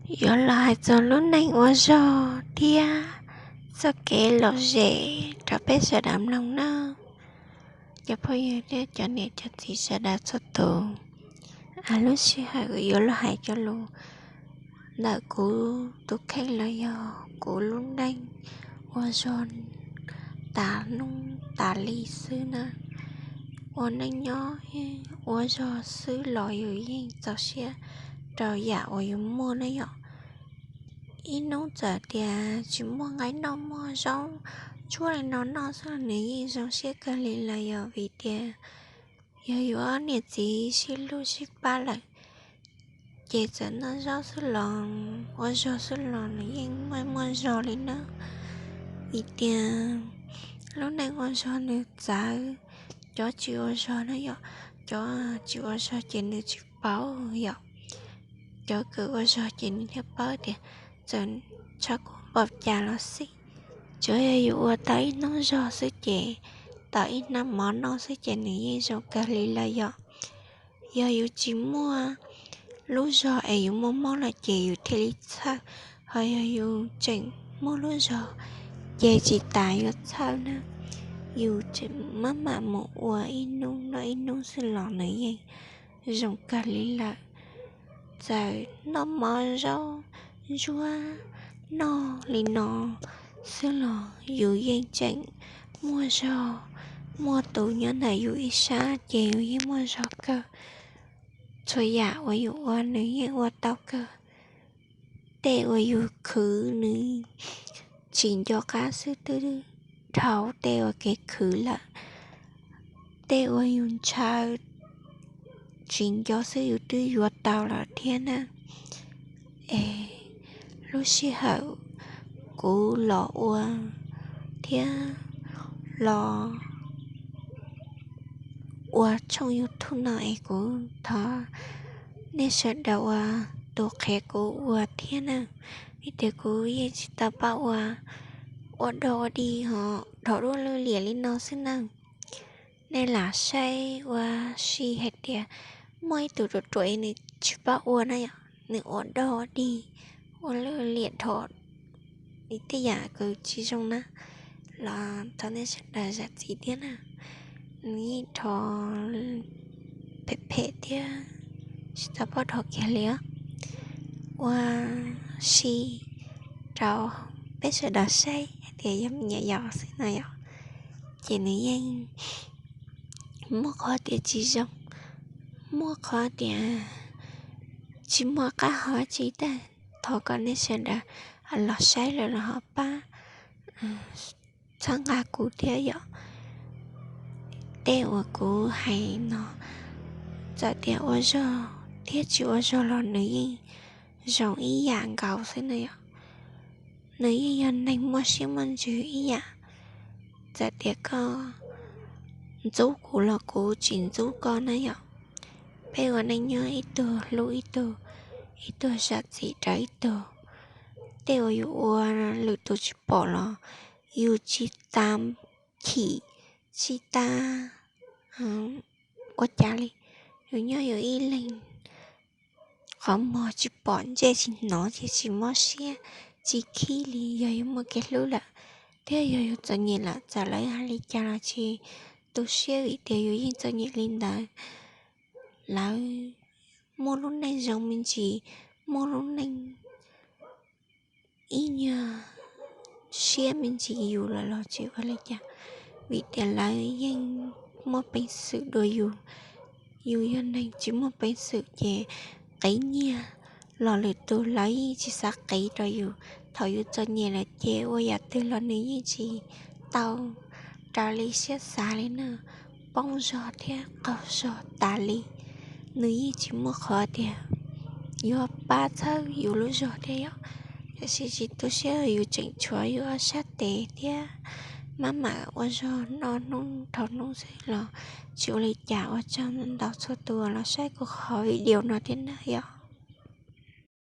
Yuav los hais txog lub neej ua zog thiab txoj kev lom zem rau peb sawv daws mloog nawb. Cov phooj ywg thiab cov niam cov txiv sawv daws txhua tus, lub sij hawm yuav los hais cov lus ntawm kuv tus kheej los yog kuv lub neej ua zog tas hnub tas li xwb na. Ua neej nyob ua zog xwb los yus yeej txaus siab rau yam uas yus muaj na yom. Ib hnub txawm tias tsis muaj nqaij noj muaj zaub tsuab li no noj xwb los nws yeej zoo siab kawg li lawm yom, vim tias yog yus ob niam txiv sib hlub sib pab lawm, ces txawm noj zaub xwb los ua zog xwb los nws yeej muaj muaj zog li na. Vim tias lub neej ua zog nws txawv, cov tsis ua zog na yom, cov tsis ua zog ces nws tsis paub yom, cov kawg ua zog ces nws thiaj paub tias txawm tshav kub npaum cas los xij, tsuav yog yus ua tau ib hnub zog xwb ces tau ib hnab mov noj xwb ces nws yeej zoo kawg li lawm yom. Yog yus tsis muaj lub zog es yus muaj mob lawm ces yus thiaj li txhawj, ho yog yus tseem muaj lub zog ces tsis tas yuav txhawj na. Yus tseem maj mam mus ua ib hnub noj ib hnub xwb los nws yeej zoo kawg li lawm. Txawm noj mov zaub ntsuab noj li no xwb los yus yeej tseem muaj zog, muaj tus nyob ntawm yus ib sab ces yus yeej muaj zog kawg. Txhua yam uas yus ua nws yeej ua tau kawg. Tej uas yus khwv nws tsis nco qab xwb twb dhau tej uas kev khwv lawm. Tej uas yus ntshaw tsis nco xwb yus twb yuav tau lawm thiab na. Es lub sij hawm kuv los ua thiab los ua tshooj YouTube no es kuv thov nej sawv daws ua tus qhia kuv ua thiab na, vim tias kuv yeej tsis tau paub ua, ua dog ua dig ho dhov duab lwj liam li no xwb na. Nej lam saib ua si hais tias muaj ib tug ruam ruam nws tsis paub ua na yom, nws ua dog ua dig, ua lwj liam dhov li tej yam kws tsis zoo na, los thov nej sawv daws zam txim thiab na. Nws yeej dhov phem phem thiab tsis tau paub dhov kiag li os. Ua si rau peb sawv daws saib hais tias yog me nyuam yaus xwb no yom, ces nws yeej muaj qhov tias tsis zoo, muaj qhov tias tsis muaj qab hau dab tsi tiag. Thov kom nej sawv daws los saib lawm los ho pab txhawb nqa kuv thiab yom. Tej uas kuv hais no txawm tias ua zog thiab tsis ua zog los nws yeej zoo ib yam nkaus xwb na yom. Nws yeej yog neeg muaj siab muaj ntsws ib yam. Txawm tias koj ntxub kuv los kuv tsis ntxub koj na yom. Peb ua neej nyob ib tug hlub ib tug, ib tug zam txim rau ib tug. Tej uas yus ua lwm tus tsis pom los yus tsis tas chim, tsis tas ua cas li. Yus nyob yus ib leeg qhov muag tsis pom ntsej tsis hnov ces tsis mob siab tsis khib li yog yus muaj kev hlub lawm. Thiab yog yus txom nyem lawm txawm lawv hais li cas los tsis tu siab vim tias yus yeej txom nyem li ntawd. Lawv muaj lub neej zoo me ntsis, muaj lub neej ib nyuag siab me ntsis yus lawm los tsis ua li cas, vim tias lawv yeej muaj peev xwm dua yus. Yus yog neeg tsis muaj peev xwm ces qiv nyiaj los lwm tus lawv yeej tsis xav qiv rau yus. Thaum yus txom nyem lawm ces ua yam twg los nws yeej tsis tau raws li siab xav li na, poob zog thiab qaug zog tas li. Nws yeej tsis muaj qhov tias yuav pab txhawb yus lub zog thiab yom. Tiam sis tsis tu siab yus tseem tshuav yus ob sab tes thiab maj mam ua zog noj hnub dhau hnub xwb los tsis ua li cas. Ua tsaug ntau txhua tus los saib kuv qhov video no thiab na yom.